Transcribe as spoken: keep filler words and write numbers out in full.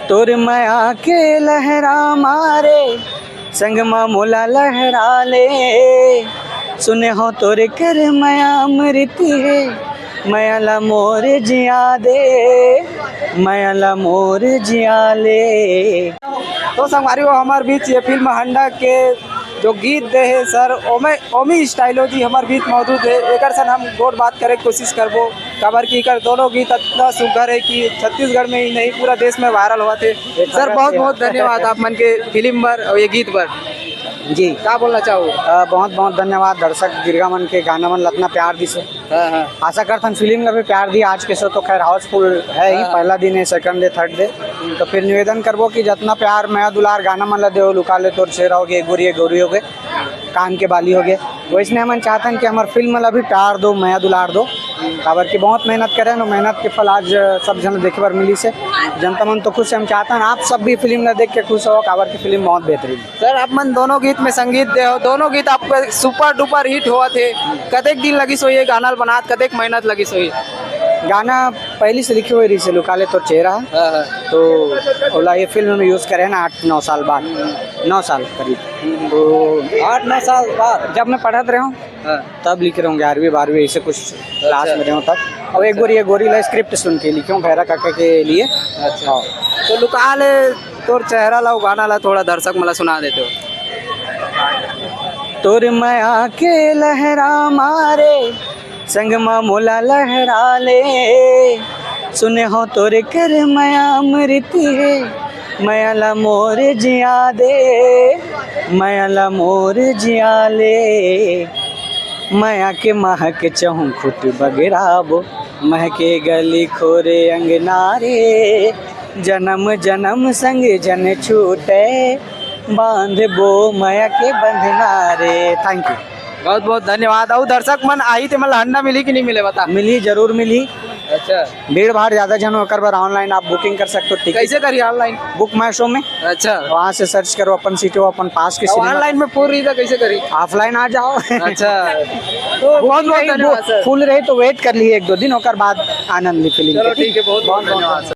तोर मया के लहरा मारे, संग म मोला लहरा ले। सुने हो तोरे कर मया अमृत हे, मया ला मोर जिया दे, मया ला मोर जिया ले। तो संगवारी हो, हमारे बीच ये फिल्म हंडा के जो गीत दे हे सर, ओमे ओमी स्टाइलो जी हमारे बीच मौजूद हे। एकर सन हम गोठ बात करे के कोशिश करबो, काबर कि एकर दोनों गीत इतना सुघर हे कि छत्तीसगढ़ में ही नहीं, पूरा देश में वायरल होवत हे। सर, बहुत बहुत धन्यवाद आप मन के फिल्म बर और ये गीत बर। जी। का बोलना चाहो? अ, बहुत बहुत धन्यवाद दर्शक दीर्घा मन के गाना मन ल अतना प्यार दिस हे। हाँ, हाँ। आशा करथन फिल्म ला भी प्यार दिया। आज के शो तो खैर हाउसफुल हे ही, हाँ। पहला दिन हे, सेकंड डे, थर्ड डे, तो फिर निवेदन करबो कि जतना प्यार, मया दुलार गाना मन ला देव, लुका ले तोर चेहरा होगे, गोरी गोरी होगे, कान के बाली होगे, वैसने हमन चाहथन कि हमर फिल्म ला भी प्यार दो, मया दुलार दो, काबर कि बहुत मेहनत करे न, मेहनत के फल आज सब झन देखे बर मिलिस हे। जनता मन तो खुश हे, हम चाहथन आप सब भी फिल्म ला देख के खुश हो, काबर कि फिल्म बहुत बेहतरीन हे। सर, आप मन दोनों गीत में संगीत दे हो, दोनों गीत आपके सुपर डुपर हिट होवत हे। कतेक दिन लगिस होही ये गाना ल बनात, कतेक मेहनत लगिस होही? गाना पहली से लिखे हुए रहिस हे, लुका ले तोर चेहरा। हाँ, हाँ। तो ओला ये फिल्म में यूज करे हे ना, आठ नौ साल बाद, नौ साल करीब। तो आठ नौ साल बाद? जब मैं पढ़त रहे हूँ, हाँ। तब लिखे रहे हूँ, ग्यारहवीं बारहवीं ऐसे कुछ क्लास अच्छा। में रहे हूँ तब। और एक बार ये गोरी ला स्क्रिप्ट सुन के लिखे हूँ भैरा काका के लिए। अच्छा। हाँ। तो लुका ले तोर चेहरा ला, वो गाना ला थोड़ा दर्शक मन ला सुना देते हो। तोर मया के लहरा मारे, संग म मोला लहरा ले। सुने हो तोरे कर मया अमृत हे, मया ला मोर जिया दे, मया ला मोर जिया ले। मया के महक चहुंखुट बगराबो, महके गली खोरे अंगना रे। जन्म जन्म संग जन छूटे, बांधबो मया के बंधना रे। Thank you. बहुत बहुत धन्यवाद। अउ दर्शक मन आही ते मन ला हंडा मिली कि नहीं मिले, बता? मिली, जरूर मिली। अच्छा। भीड़ भाड़ ज्यादा झन हो, ओकर बर ऑनलाइन आप बुकिंग कर सकते हो टिकट। कैसे करी ऑनलाइन? बुक माई शो में। अच्छा। वहाँ से सर्च करो अपन सीट हो, अपन पास के तो सिनेमा। ऑनलाइन में फुल रही तो कैसे करी? ऑफलाइन आ जाओ। अच्छा। तो बहुत बहुत धन्यवाद सर। फुल रही तो वेट कर लिए एक दो दिन, ओकर बाद आनंद ली फिल्म चलो के। ठीक है, बहुत बहुत धन्यवाद सर।